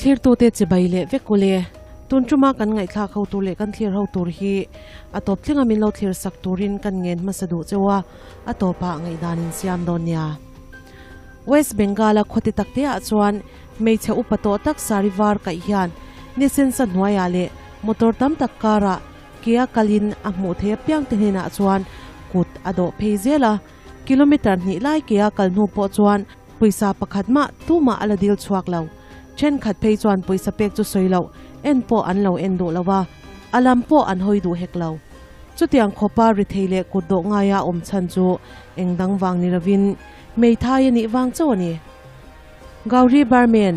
Thlirtute chibai leh vek ule. Tun tuma kan ngaihthlak ho tur leh kan thlir ho tur hi a tawp thlenga min lo thlir sak turin kan ngen hmasa duh cheu a, a tawpah ngaihdan in siam dawn nia. West Bengal-a khawti takte ah chuan hmeichhe upa tawh tak sari var kaih hian ni sensa hnuaiah leh motor tam tak karah kea kalin a hmuh theih apiangte hnenah chuan kut a dawh phei zel a. Kilometre hnih lai kea kal hnu pawh chuan pawisa pakhat mah tumah a la dil chhuak lo. Thenkhat phei chuan pawisa pek chu sawi loh, en pawh an lo en duh lo a, a lam pawh an hawi duh hek lo. Chutiang khawpa rithei leh kut dawh ngaia awm chhan chu eng dang vang ni lovin hmeithai a nih vang chauh a ni. Gauri Barman,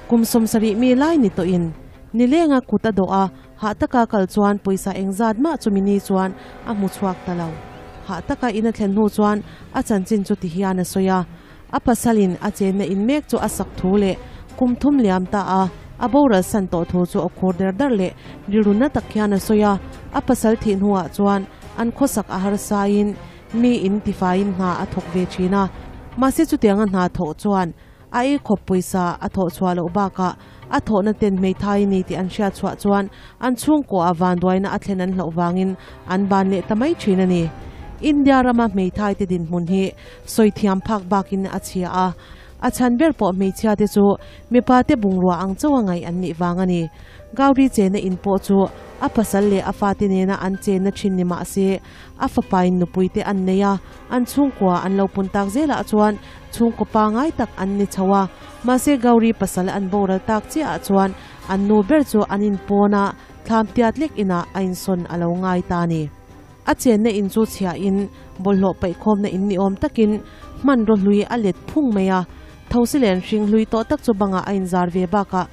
kum 70 mi lai ni tawhin nilenga kut a dawh a, hah taka kal chuan pawisa engzat mah chumi ni chuan a hmu chhuak ta lo. Hah taka in a thlen hnu chuan a chanchin chu ti hian a sawi a, a pasalin a chenna in mek chu a sak thu leh kum thum liam ta a, a boral san tawh thu chu a khur der dar leh rilru na tak hian a sawi a, a pasal thih hnuah chuan an khawsak a harsain mi in tifaiin hna a thawk ve thin a, mahse chutianga hna thawh chuan a ei khawp pawisa a thawh chhuah loh bakah a thawhna ten hmeithai a ni tih an hriat chhuah chuan an chhungkaw ah vanduaina a thlen an hlauh vangin an ban leh ta mai thin a ni. India rama hmeithai te dinhmun hi sawi thiam phak bakin a chhia a, a chhan ber pawh hmeichhia te chu mipa te bungrua ang chauha ngaih an nih vang a ni. Gauri chena in pawh chu a pasal leh a fate nena an chenna thin ni mah se a fapain nupui te an nei a, an chhungkua an lo pun tak zelah chuan chhungkaw pangai tak an ni chho a, mahse Gauri pasal an boral tak chiahah chuan an nu ber chu an inpawn a, thlam tiat lek inah a insawn a lo ngai ta a ni. A chenna in chu chhiahin bawlhhlawh paihkhawmna in ni awm takin hmanraw hlui a let phung mai a, thosi len hring hlui tawh tak chu bangah a inzar ve bakah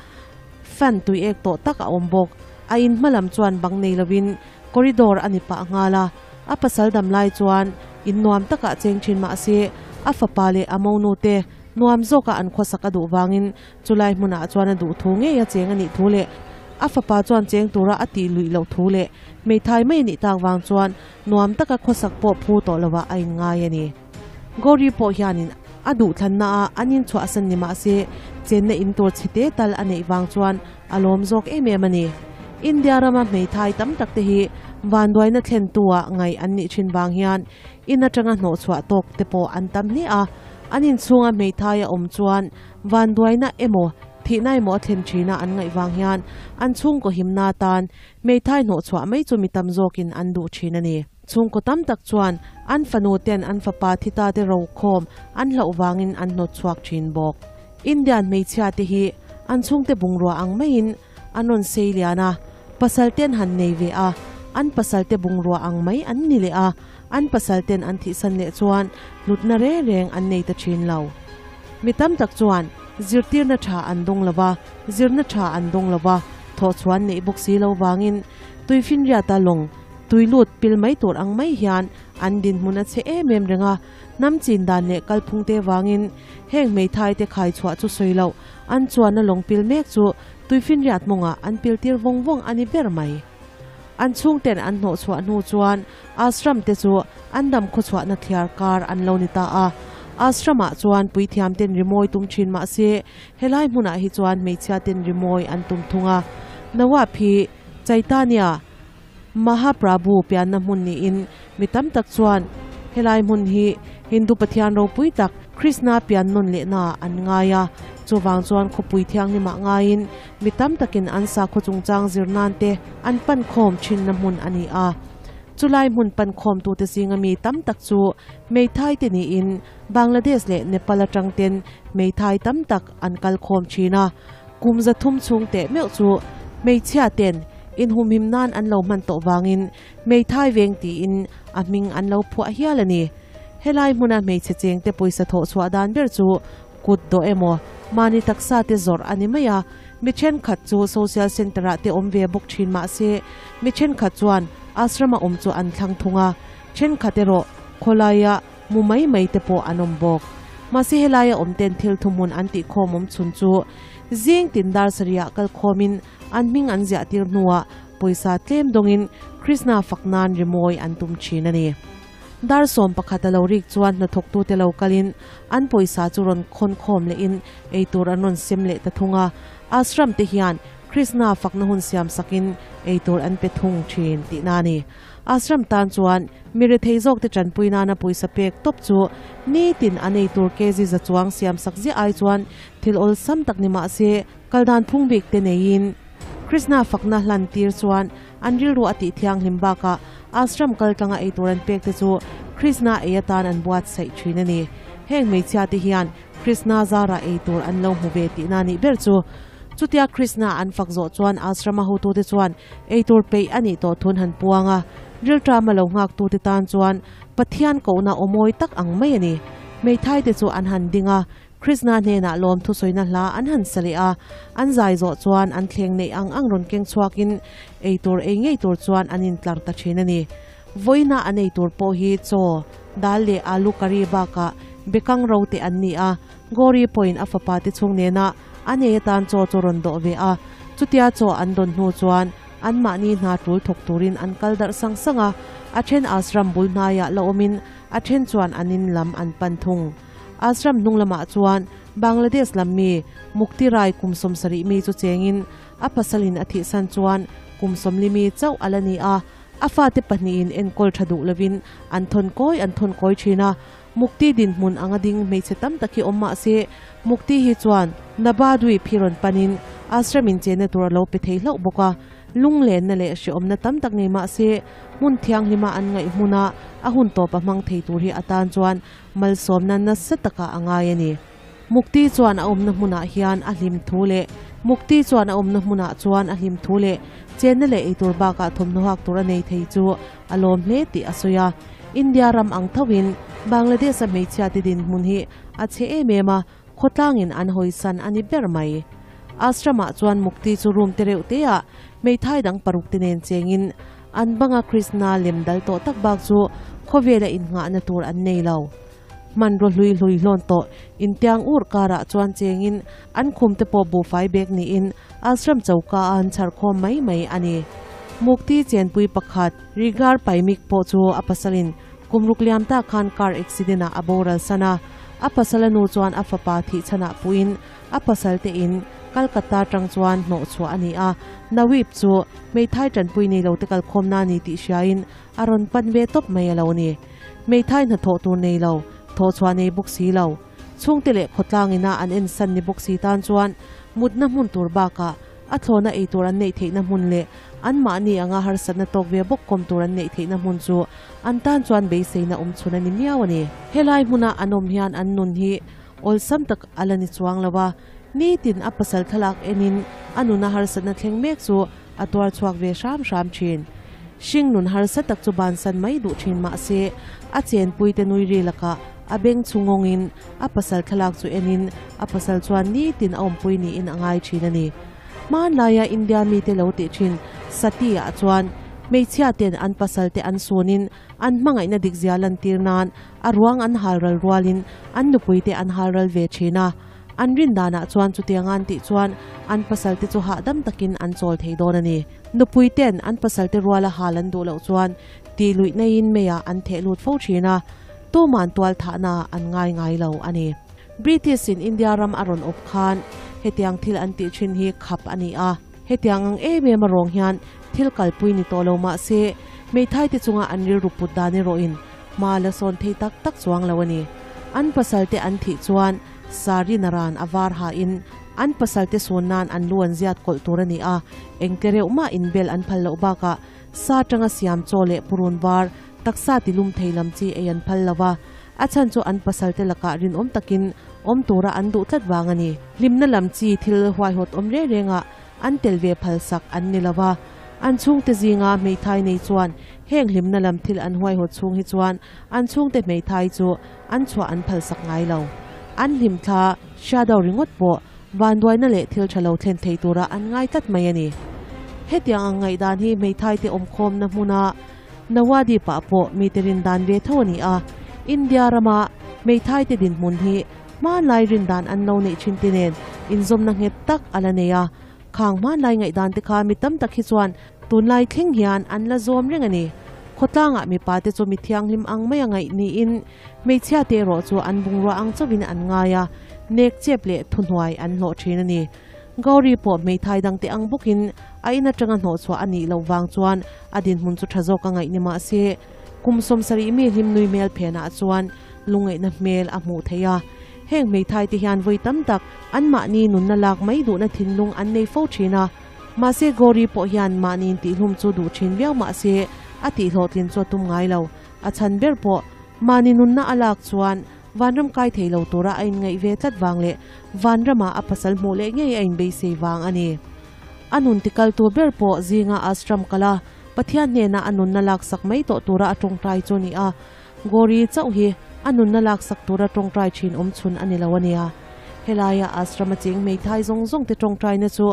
fan tui ek tawh tak a awm bawk. A in hma lam chuan bang nei lovin Corridor a ni pah nghal a, a pasal dam lai chuan in nuam takah cheng thin mah se a fapa leh a monu te nuam zawka an khawsak a duh vangin chulai hmunah chuan a duh thu ngei a cheng a nih thu leh a fapa chuan cheng tura a tih luih loh thu leh hmeithai mai a nih tak vang chuan nuam taka khawsak pawh phu tawh lovah a inngai a ni. Gauri pawh hianin a duhthlanna a an inchhuahsan ni mah se chenna in tur chhe te tal a neih vang chuan a lawm zawk em em a ni. India rama hmeithai tam tak te hi vanduaina thlentu-ah ngaih an nih thin vang hian in atanga hnawhchhuah tawk te pawh an tam hle a, an inchhunga hmeithai a awm chuan vanduaina emaw thihna emaw a thlen thina an ngaih vang hian an chhungkaw himna atan hmeithai hnawhchhuah mai chu mi tam zawkin an duh thin a ni. Chhungkaw tam tak chuan an fanu ten an fapa thi ta te rokhawm an hlauh vangin an hnawt chhuak thin bawk. Indian hmeichhia te hi an chhungte bungrua ang maiin an rawn sei lian a, pasal ten han nei ve a, an pasal te bungrua ang mai an ni leh a, an pasal ten an thihsan leh chuan hlutna reng reng an nei ta thin lo. Mi tam tak chuan zirtirna tha an dawng lo va, zirna tha an dawng lo va, thawhchhuan neih bawk si lo vangin tuifinriata lawng Tui lut pil mai tur ang mai hian an dinhmun a chhe em em reng a, hnam chin dan leh kalphung te vangin heng hmeithai te khai chhuah chu sawi loh, an chuan a lawng pil mek chu tuifinriat mawngah an pil tir vawng vawng a ni ber mai. An chhungten an hnawh chhuah hnu chuan ashram te chu an dam khawchhuahna thliar kar an lo ni ta a, ashram ah chuan puithiam ten rimawi tum thin mah se helai hmunah hi chuan hmeichhia ten rimawi an tum thung a, Nawab hi Chaitanya Mahaprabhu pianna hmun niin mi tam tak chuan helai hmun hi Hindu pathian ropui tak Krishna pian nawn lehna an ngai a, chuvang chuan khawpui thianghlimah ngaiin mi tam takin an sakhaw chungchang zir nan te an pan khawm thinna hmun a ni a. Chulai hmun pan khawmtute zinga mi tam tak chu hmeithai te niin Bangladesh leh Nepal atang ten hmeithai tam tak an kal khawm thin a, kum 300 chhung teh meuh chu hmeichhia ten Inhumhim nan an lo hman tawh vangin hmeithai veng tiin a hming an lo phuah hial a ni. Helai hmuna hmeichhe chengte pawisa thawh chhuah dan ber chu kut dawh emaw mahni taksa te zawrh a ni mai a, mi thenkhat chu social centre ah te awm ve bawk thin mah se mi thenkhat chuan ashrama awm chu an thlang thung a, thenkhat erawh khawlaia mu mai mai te pawh an awm bawk. Mahse helaia awm ten thil thuhmun an tih khawm awm chhun chu zing tin dar sarih ah kal khawmin An hming an ziah tir hnuah pawisa tlem dawngin Krishna fak nan rimawi an tum thin a ni. Dar 11 a lo rik chuan hnathawktute lo kalin an pawisa chu rawn khawn khawm lehin eitur an rawn sem leh ta thung a. Ashram te hian Krishna fakna hun siam sakin eitur an pe thung thin tihna a ni. Ashram tan chuan mi rethei zawkte tanpui nana pawisa pek tawp chu nitin an eitur kg za chuang siam sak ziah ai chuan thil awlsam tak ni mah se kal dan phung bik te neiin Krishna fakna hlan tir chuan an rilru a tih thianghlim bakah Ashram kal tlanga eitur an pek te chu Krishna ei atan an buatsaih thin a ni. Heng hmeichhia te hian Krishna zara eitur an lo hmu ve tihna nih ber chu. Chutia Krishna an fak zawh chuan Ashrama hotute chuan eitur peih a nih tawh thun han puang a. Rilṭama lo nghaktute tan chuan Pathian kohna aw mawi tak ang mai a ni. Hmeithaite chu an han ding a, Krishna hnenah lawmthu sawina hla an han sa leh a. An zai zawh chuan an thleng neih ang ang rawn keng chhuakin eitur ei ngei tur chuan an intlar ta thin a ni. Vawiina an ei tur pawh hi chaw, dal leh alu curry bakah bekang ro te an ni a, Gauri pawhin a fapa te chhung nena an ei atan chaw chu rawn dawh ve a. Chutia chaw an dawn hnu chuan anmahni hna tul thawk turin an kal darh sang sang a, a then ashram bul hnaiah la awmin a then chuan an in lam an pan thung. Ashram hnung lamah chuan Bangladesh lam mi Mukti Rai kum 70 mi chu chengin a pasalin a thihsan chuan kum 40 mi chauh a la ni a, a fate pahnihin enkawl tha duh lovin an thawn kawi an thawn kawi thin a. Mukti dinhmun anga ding hmeichhe tam tak hi awm mah se, Mukti hi chuan Nabadwip hi rawn panin Ashram in chenna tur a lo pe thei hlauh bawk a. Lunglenna leh hrehawmna tam tak nei mah se, hmun thianghlima an ngaih hmuna a hun tawp a hmang thei tur hi atan chuan malsawmna nasa takah a ngai a ni. Mukti chuan a awmna hmunah hian a hlim thu leh Mukti chuan a awmna hmunah chuan a hlim thu leh chenna leh eitur bakah thawmhnaw hak tur a nei thei chu a lawm hle tih a sawi a. India ram ang thoin Bangladesh-a hmeichhiate dinhmun hi a chhe em em a, khawtlangin an hawisan a ni ber mai. Ashram-ah chuan Mukti chu room te reuh teah hmeithai dang paruk te nen chengin an banga Krishna lem dal tawh tak bak chu khawvela innghahna tur an nei lo. Hmanraw hlui hlui hlawn tawh intiang ur karah chuan chengin an khum te pawh buhfai bek niin Ashram choka a an chhar khawm mai mai a ni. Mukti chenpui pakhat Rigar Paimik pawh chu a pasalin kum ruk liam tak khan car accident ah a boral san a, a pasal a nu chuan a fapa thih chhanah puhin a pasal te in Calcutta tang chuan hnawh chhuah a ni a, Nawip chu hmeithai tanpui nei lo te kalkhawmna a ni tih hriain a rawn pan ve tawp mai a lo ni. Hmeithai hnathawh tur nei lo, thawhchhuah nei bawk si lo. Chhungte leh khawtlang ina an ensan ni bawk si tan chuan mutna hmun tur bakah a thlawna ei tur an neih theihna hmun leh anmahni anga harsatna tawk ve bawk kawm tur an neih theihna hmun chu an tan chuan beiseina awm chhun a ni miau a ni. Helai hmuna an awm hian an nun hi awlsam tak a la ni chuang lo a, nitin a pasal thlalak enin a nuna harsatna thleng mek chu a tuar chhuak ve hram hram thin. Hring nun harsa tak chu bansan mai duh thin mah se, a chenpuite nui ri lakah a beng chu ngawngin a pasal thlalak chu enin a pasal chuan nitin a awmpui niin a ngai thin a ni. Hmanlaia India mite lo tih thin Sati ah chuan hmeichhia ten an pasal te an sunin an hmangaihna dikzia lantir nan a ruang an halral rualin an nupui te an halral ve thin a. An rin danah chuan chutiang an tih chuan an pasalte chu hahdam takin an chawl thei dawn a ni. Nupui ten an pasalte ruala hal an duh loh chuan tih luih neiin meiah an theh lut fo thin a, tuman tual thahna an ngai ngai lo a ni. British in India ram a rawn awp khan hetiang thil an tih thin hi khap a ni a, hetiang ang em em a rawng hian thil kalpui ni tawh lo mah se hmeithai te chunga an rilru put dan erawhin hma la sawn thei tak tak chuang lo a ni. An pasalte an thih chuan Sari naran a var hain an pasalte sawn nan an lu an ziat kawlh tur a ni a, engte reuh mah inbel an phal loh bakah sa tanga siam chaw leh purun var taksa tilum thei lam chi ei an phal lo va, a chhan chu an pasalte lakah rinawm takin awm tura an duh tlat vang a ni. Hlimna lam chi thil huaihawt awm reng rengah an tel ve phalsak an ni lo va, an chhungte zinga hmeithai nei chuan heng hlimna lam thil an huaihawt chhung hi chuan an chhungte hmeithai chu an chhuah an phalsak ngai lo. An hlimthla shadow ringawt pawh vanduaina leh thil tha lo thlen thei tura an ngai tlat mai a ni. Hetiang ang ngaihdan hi hmeithaite awmkhawmna hmuna Nawadip-ah pawh mite rindan ve tho a ni a, India rama hmeithaite dinhmun hi hmanlai rindan an lo neih thin te nen inzawmna nghet tak a la nei a. Khang hmanlai ngaihdan te kha mi tam tak hi chuan tunlai thleng hian an la zawm reng a ni. Khawtlangah mipate chu mi thianghlim ang maia ngaih niin hmeichhiate erawh chu an bungrua ang chauhin an ngai a, nek chep leh thuhnuai an hlawh thin a ni. Gauri pawh hmeithai dangte ang bawkin a in atanga hnawhchhuah a nih loh vang chuan a dinhmun chu tha zawk a ngaih ni mah se, kum 70 mi hlim nui hmel phenah chuan lungngaihna hmel a hmuh theih a. Heng hmeithai te hian vawi tam tak anmahni nunna lak mai duhna thinlung an nei fo thin a. Mahse Gauri pawh hian mahni intihlum chu duh thin viau mahse a tihhlawhtlin chu a tum ngai lo. A chhan ber pawh mahni nunna a lak chuan vanram kai thei lo tura a inngaih ve tlat vang leh vanrama a pasal hmuh leh ngei a inbeisei vang a ni. A nun tikaltu ber pawh zinga ashram kal a, Pathian hnena a nunna laksak mai tawh tura a tawngtai chu a ni a. Gauri chauh hi a nunna laksak tura tawngtai thin awm chhun a ni lo a nia. Helaia ashrama cheng hmeithai zawng zawng te tawngtaina chu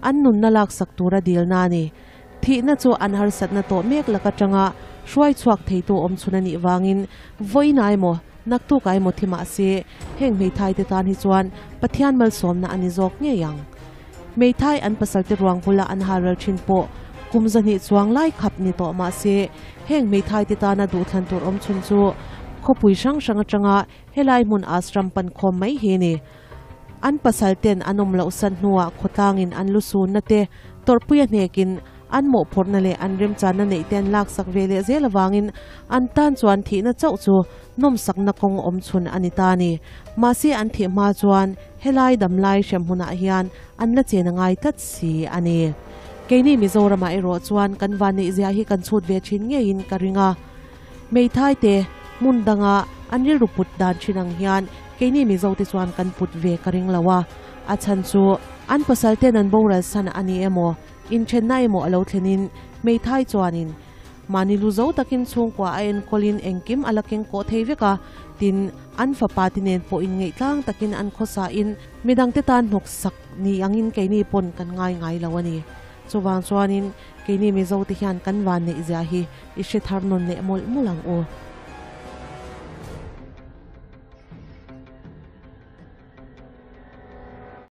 an nunna laksak tura dilna a ni. Thihna chu an harsatna tawh mek lak atanga hruai chhuak theitu awm chhun a nih vangin vawiinah emaw naktukah emaw thi mah se heng hmeithai te tan hi chuan Pathian malsawmna a ni zawk ngei ang. Hmeithai an pasalte ruang bula an halral thin pawh kum 200 chuang lai khap ni tawh mah se heng hmeithai te tana duhthlan tur awm chhun chu khawpui hrang hrang atanga helai hmun ashram pan khawm mai hi a ni. An pasal ten an awm loh san hnuah khawtlangin an lu sunna te tawrhpui a hnekin an mawhphurhna leh an remchanna neih te an laksak ve leh zel avangin an tan chuan thihna chauh chu nawmsakna kawng awm chhun a ni ta a ni. Mahse an thih hma chuan helai damlai hremhmunah hian an la chen a ngai tlat si a ni. Keini Mizoramah erawh chuan kan vanneih zia hi kan chhut ve thin ngeiin ka ring a. Hmeithai te hmun danga an rilru put dan thin ang hian keini Mizo te chuan kan put ve ka ring lo a. A chhan chu an pasal ten an boral san a ni emaw, inthenna emaw a lo thlenin hmeithai chuanin mahni lu zo takin chhungkua a enkawlin engkim a la keng kawh thei vek a, tin an fapa te nen pawh inngeihtlang takin an khawsain midangte tan hnawksak ni angin keini pawn kan ngai ngai lo a ni. Chuvang chuanin keini Mizo te hian kan van neih zia hi i hre thar nawn leh mawlh mawlh ang u.